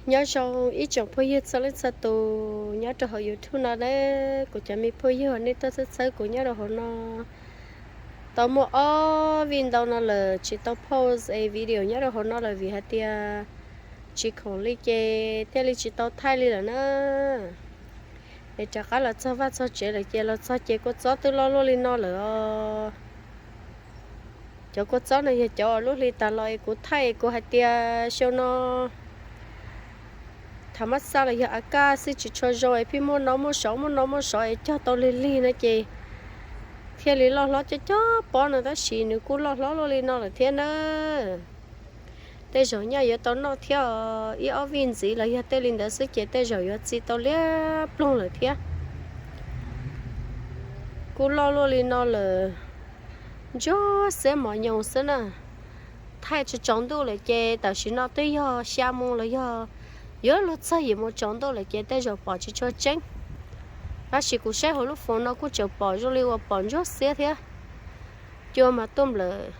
Nyob zoo ib tsoom phooj ywg txhua leej txhua tus nyob rau hauv YouTube no na, kuv cov me phooj ywg nej tuaj txhawb txhawb kuv nyob rau hauv no. Tau muaj ob vij ntau no lawm tsis tau post video nyob rau hauv no lawm vim hais tias tsis khoom li ces thiaj li tsis tau thaij li lawm na. Es rov qab los txog vaj txog tsev lawm ces los txog ces kua txob twb loj luaj li no lawm os. Cov kua txob no yog cov uas lub hli tas los es kuv thaij es kuv hais tias xyoo no thav mab xaj los yog a kaj xwb tsis tshua zoo es pheej muaj no muaj sov muaj no muaj sov es cog tau lig lig no ces thiaj li loj hlob cov cov pob no tab sis nws kuj loj hlob luaj li no lawm thiab na. Tej zaum nyaj yuav tau noj thiab os, ib ob vij ntxiv los yog tej li ntawd xwb ces tej zaum yuav txi tau liab ploog lawm thiab. Kuj loj luaj li no lawm, ntsuab xiab mos nyoos xwb na. Thaij tsaus ntuj lawm ces tam sim no twb yog xya moo los yog yuav luag txog yim moo tsaus ntuj lawm ces tej zaum pom tsis tshua tseeb. Tab sis kuv saib hauv lub foos no kuj tseem pom zoo li uas pom ntsuab xiab thiab. Cua mas tuaj nplawm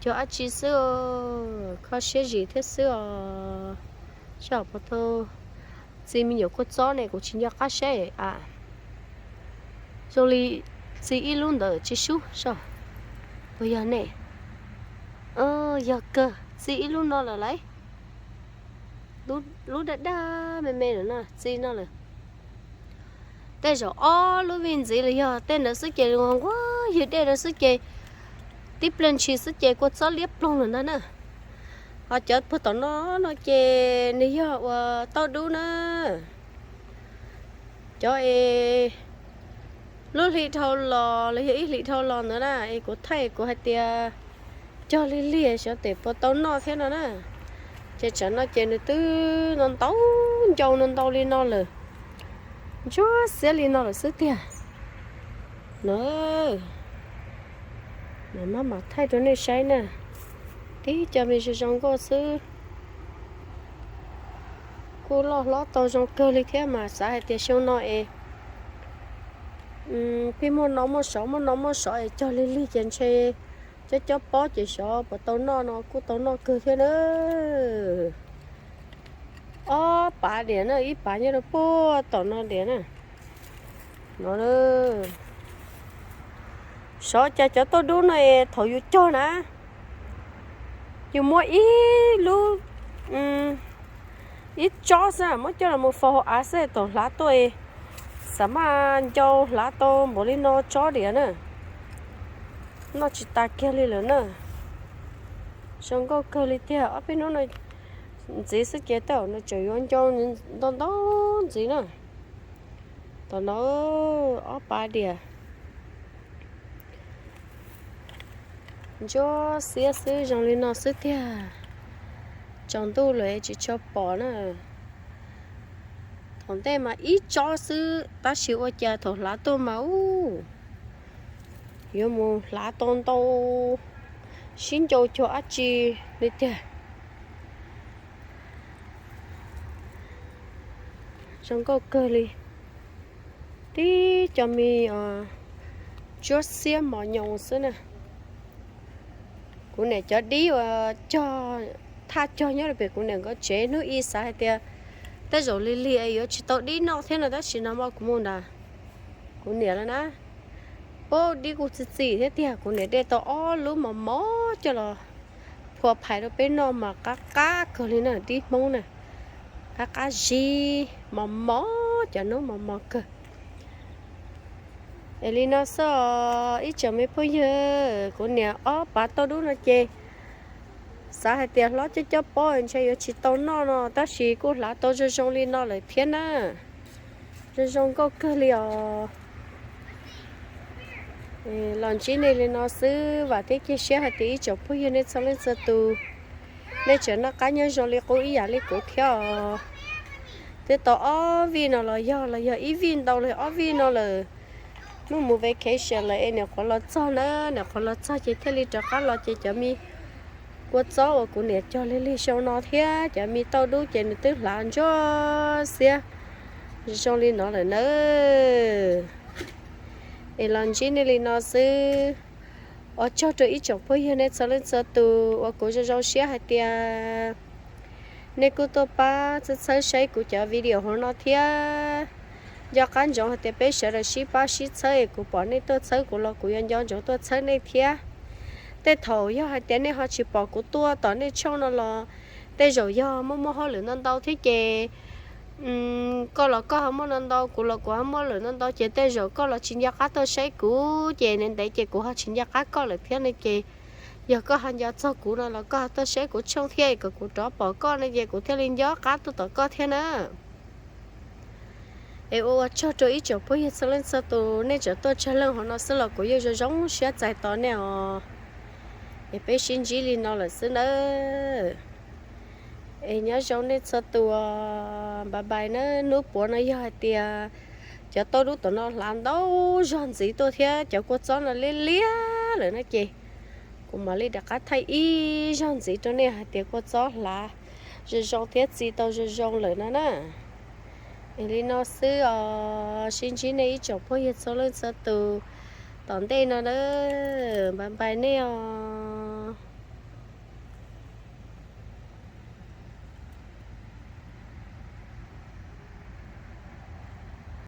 cua dab tsi xwb, kho siab zis thiab xwb os. Saj pov tau txi me nyuam kua txob ne kuv tsis nco qab saib a. Zoo li txi ib lub ntawd tsis sub saj, puas yog ne? Yog kawg, txi ib lub no lawm lauj. Lub daj daj me me lawm no, txi no lawm. Tej zaum ob lub vij ntxiv los yog tej ntawd xwb ces nquag ywg dej rau xwb ces tib pliag ntshis xwb ces kua txob liab ploog lawm ntag na. Ho cov puag tom no no ces nws yog uas tauj dub na. Cov es lub hli dhau los los yog ib hlis dhau los ntawd na es kuv thaij kuv hais tias cog lig lig xyov tes puas tau noj thiab no na. Ces tsam no ces nws twb no ntau ncau no ntau li no lawm, ntsuab xiab li no lawm xwb tiag. No, maj mam thaij rau nej saib na. Tib co me zoo zoo nkauj xwb. Kuj loj hlob tau zoo kawg li thiab mas xav hais tias xyoo no es pheej muaj no muaj sov muaj no muaj sov es cog lig lig ces ntshe cob cob pob ces xyov puas tau noj no kuj tau noj kawg thiab na. Ob pav diam na, ib pav nyob rau puag tom no diam na. No, sov cas cov tauj dub no es thaum yus cog na, yus muab ib lub, ib tsob xwb muab coj los mus faus hauv av xwb thaum hlav tuaj, xam maj ncau hlav tau npaum li no tsob diam na. Noj tsis tas kiag li lawm na. Zoo nkauj kawg li tiag, ob peb hnub no ntxiv xwb ces tej zaum nws tseem yuav ncau ntau ntau ntxiv na. Tom no ob pav diam. Ntsuab xiab xwb zoo li no xwb tiag. Tsaus ntuj lawm tsis tshua pom na. Thaum ntej mas ib tsob xwb tab sis ua cas thaum hlav tuaj mas ub, yuav mus hlav tau ntau sib ncau cuag dab tsi li tiag. Zoo nkauj kawg li. Tib co me ntsuab xiab mos nyoos xwb na. Kuv niam cov dib uas cog, thaj cog nyob rau pem kuv niam nkawd tsev hnub ib xav hais tias tej zaum lig lig es yuav tsis tau dib noj thiab no tab sis no mas kuv mus nrad kuv niam lawm na. Pab dib kuj txi txim thiab tiag, kuv niam de tau ob lub mos mos coj los phua phais rau peb noj mas qab qab kawg li na, dib Hmoob na. Qab qab zib mos mos, cov hnub mos mos kawg. Es li no xwb ib tsoom me phooj ywg, kuv niam ob pav tauj dub no ces xav hais tias hlob cob cob pob ntshe yuav tsis tau noj no tab sis kuj hlav tau zoo zoo li no lawm thiab na. Zoo zoo nkauj kawg li os. Los ntsib nej li no xwb, vam thiab cia siab hais tias ib tsoom phooj ywg nej txhua leej txhua tus, nej tseem noj qab nyob zoo li qub ib yam li kuv thiab os. Twb tau ob vij no los yog, los yog ib vij ntau los ob vij no lawm. Hnub mus vacation lawm es niam qhuav los txog na, niam qhuav los txog ces thiaj li rov qab los ces cov me kua txob uas kuv niam cog lig lig xyoo no thiab cov me tauj dub ces nws twb hlav ntsuab xiab zoo li no lawm nawb. Es los ntsib nej li no xwb. Ua tsaug rau ib tsoom phooj ywg nej txhua leej txhua tus uas kuv zoo zoo siab hais tias Nej kuj tuaj pab txhawb txhawb saib kuv cov video hauv no thiab. Nco qab ntsoov hais tias peb sawv daws sib pab sib txhawb es kuv pom nej tuaj txhawb kuv los kuv yuav nco ntsoov tuaj txhawb nej thiab. Tej thaum yog hais tias nej ho tsis pom kuv tuaj tom nej channel no los tej zaum yog muaj muaj hauj lwm ntau ntau thiab ces koj los koj ho muaj ntau ntau, kuv los kuv ho muaj lawm ntau ntau ces tej zaum koj los tsis nco qab tuaj saib kuv ces ntev ntev ces kuv ho tsis nco qab koj lawm thiab ne ces yog koj ho nco txog kuv no los koj ho tuaj saib kuv channel thiab kom kuv rov pom koj ne ces kuv thiaj li nco qab tuaj tom koj thiab na. Es ua ua tsaug rau ib tsoom phooj ywg txhua leej txhua tus, nej tseem tuaj tsawg leej hauv no xwb los kuv yeej zoo zoo siab txais tos nej os. Es peb sib ntsib li no lawm xwb nawb. Es nyob zoo nej txhua tus, bye bye nawb. Hnub puav no yog hais tias cov tauj dub tom no hlav ntau zog ntxiv tuaj thiab cov kua txob no liab liab lawm no ces kuv mam li rov qab thaij ib zog ntxiv rau nej hais tias kua txob hlav zoo zoo thiab txi tau zoo zoo lawm no na. Es li no xwb os, sib ntsib nej ib tsoom phooj ywg txhua leej txhua tus tom ntej no na. Bye bye nej os.